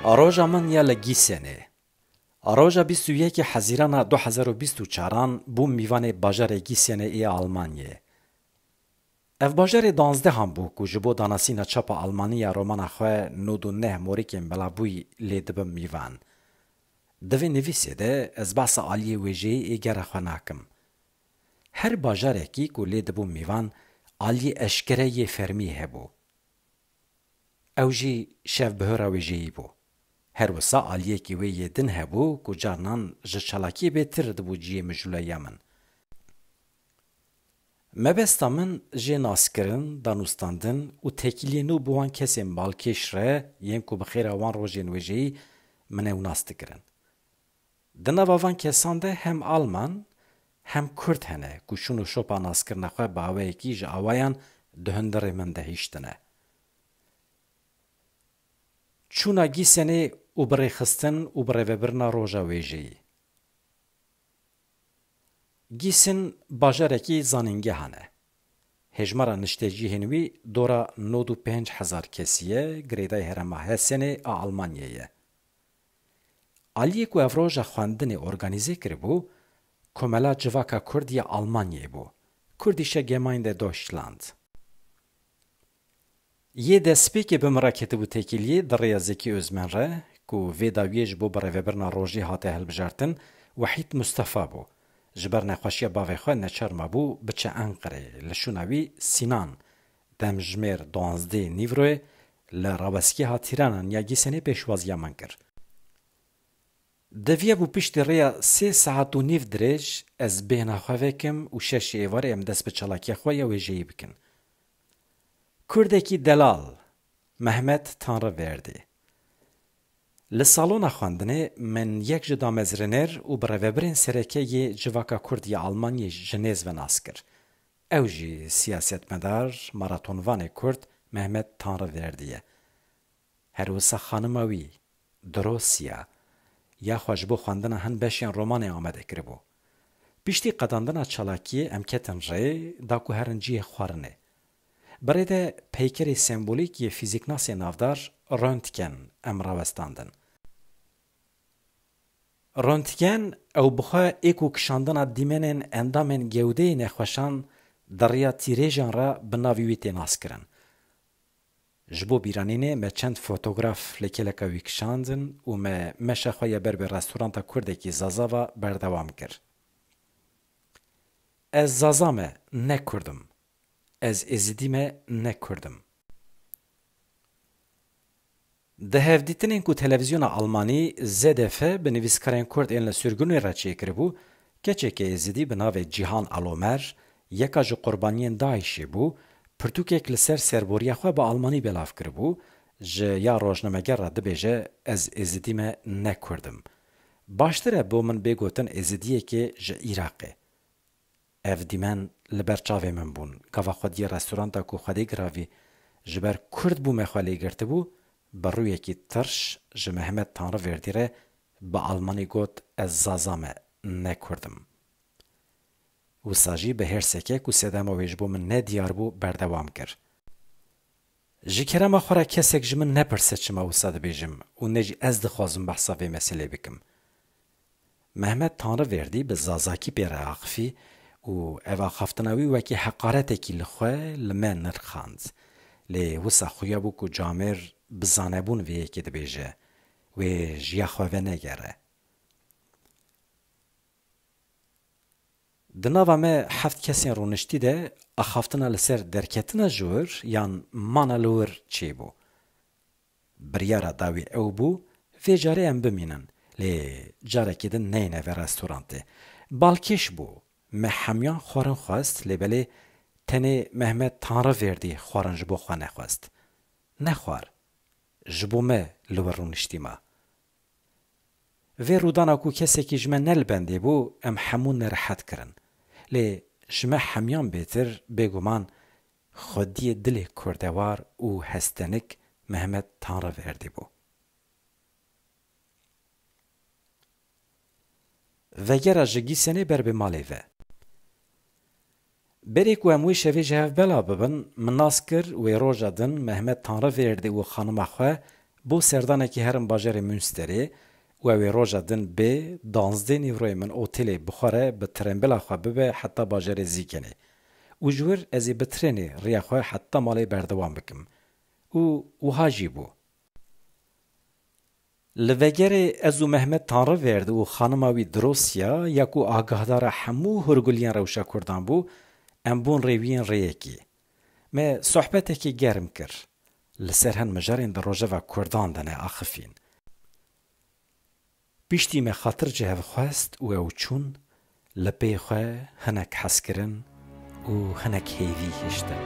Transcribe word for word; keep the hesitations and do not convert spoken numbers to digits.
Roja min ya li Gîsenê. Roja bîst û yekê Hezîrana du hezar û bîst û çaran bûm mîvanê bajarê Gîsenê ê Almanyê. Ev bajarê danzdehan bû ku ji bo danasîna çapa almanî ya romana xwe nod û neh morikên belavbûyî lê dibim mîvan. Di vê nivîsê de ez behsa aliyê wêjeyî ê gera xwe nakim. Her bajarekî ku lê dibûm mîvan, aliyê eşkere yê fermî hebû. Ew jî şevbihora wêjeyî bû. Her wisa aliyekî wê yê din hebû ku carnan ji çalakiyê bêtir dibû cihê mijûleya min. Mebesta min jê naskirin, danûstandin û tekîliyê nû bi wan kesên balkêş re yên ku bi xêra wan rojên wêjeyî min ew nas dikirin. Di nava van kesan de hem Alman, hem Kurd hene ku şûn û şopa naskirina xwe bi awayekî ji awayan di hundirê min de hiştine. Çûna Gîsenê û birêxistin û birêvebirina roja wêjeyî. Gîsin bajarekî zanîngehan e. Hejmara niştecihên wî dora nod û pênc hezar kesî ye, girêdayî herêma Hesenê a Almanyê ye. Aliyê ku ev roja xwendinê organîze kiribû, Komela Civaka Kurd ya Almanyê bû, Kurdische Gemeinde Deutschland. Yê destpêkê bi min re ketibû têkiliyê di rêya Zekî Ozmen re, ku vê dawiyê ji bo birêvebirina rojê hate hilbijartin, Wehîd Mustefa bû. Ji ber nexweşiya bavê xwe neçar mabû biçe Enqerê, li şûna wî Sînan, demjimêr duwazdeh Nîvroyê, li rawestgeha Tîranan ya Gîsenê pêşwaziya min kir. Diviyebû piştî rêya sê saet û nîv dirêj ez bêhna xwe vekim û şeşê êvarê em dest bi çalakiya xwe ya wêjeyî bikin. Kurdekî delal, Mehmet Tanrıverdi. Li salona xwendinê min yek ji damezrêner û birêvebirên sereke yê Civaka Kurd ya Almanyê ji nêz ve nas kir. Ew jî siyasetmedar, maratonvanê Kurd Mehmet Tanrıverdi ye. Her wisa xanima wî, Drosya, ya xwe ji bo xwendina hin beşên romanê amade kiribû. Piştî qedandina çalakiyê em ketin rê, da ku herin cihê xwarinê. Bi rê de peykerê sembolîk yê fîzîknasê navdar Röntgen em rawestandin. Röntgen ew bi xwe ê ku kişandina dîmenên endamên gewdeyê nexweşan di riya tîrêjan re bi navê wî tê naskirin. Ji bo bîranînê me çend fotograf li kêleka wî kişandin û me meşa xwe ya ber bi restoranta kurdekî Zaza ve berdewam kir. Ez Zaza me, ne Kurd im. Ez Êzidî me, ne Kurd im. Di hevdîtinên ku televîzyona Almanî Z D F bi nivîskarên Kurd ên li sirgûnê re çêkiribû, keçeke Êzidî bi navê Cîhan Alomer, yeka ji qurbaniyên DAIŞê bû, pirtûkek li ser serboriya xwe bi almanî belav kiribû, ji ya rojnameger re dibêje, Ez Êzidî me, ne Kurd im. Baştir e bo min bê gotin Êzidiyekê ji Iraqê. Ev dîmen li ber çavê min bûn. Gava xwediyê restoranta ku Xwedê giravî ji ber Kurd bûme xwe lê girtibû, bi rûyekî tirş ji Mehmet Tanrıverdi re bi almanî got, Ez Zaza me, ne Kurd im. Wisa jî bi hêrseke ku sedema wê ji bo min nediyar bû, berdewam kir. Ji kerema xwe re kesek ji min nepirse çima wisa dibêjim û ne jî ez dixwazim behsa vê meselê bikim. Mehmet Tanrıverdi bi zazakî pê re axifî û ev axaftina wî wekî heqaretekî li xwe li me nirxand. Lê wisa xuya bû ku camêr bi zanebûn vê yekê dibêje, wê ji ya xwe venegere. Di nava me heft kesên rûniştî de axaftina li ser derketina ji wir yan mana li wir çêbû. Biryara dawî ew bû, vê carê em bimînin, lê carekî din neyne vê restorantê. Balkêş bû, me hemiyan xwarin xwest, lê belê tenê Mehmet Tanrıverdi xwarin ji bo xwe nexwest. Nexwar, ji bo me li wir rûniştî ma. Vê rûdana ku kesekî ji me ne li bendê bû, em hemû nerehet kirin. Lê ji me hemiyan bêtir, bêguman, xwediyê dilê kurdewar û hestenik Mehmet Tanrıverdi bû. Vegera ji Gîsenê ber bi malê ve. Berê ku em wê şevê ji hev bela bibin, min nas kir wê roja din Mehmet Tanrıverdi û xanima xwe Bo serdanekî herim bajarê Münsterê û ew ê roja din bê danzdê nîvroyê min otelê bi xwe re bi trembila xwe bibe heta bajarê Zîkenê. Û ji wir ez ê bi trenê riya xwe heta malê berdewam bikim. Û wiha jî bû. Li vegerê ez û Mehmet Tanrıverdi û xanima wî Drosya ya ku agahdara hemû hurguliyên rewşa Kurdan bû, em bûn rêwiyên rêyekê. Me sohbetekî germ kir. Li ser hin mijarên di rojeva Kurdan de ne axifîn. Piştî me xatir ji hev xwest û ew çûn, li pê xwe hinek hez kirin û hinek hêvî hiştin.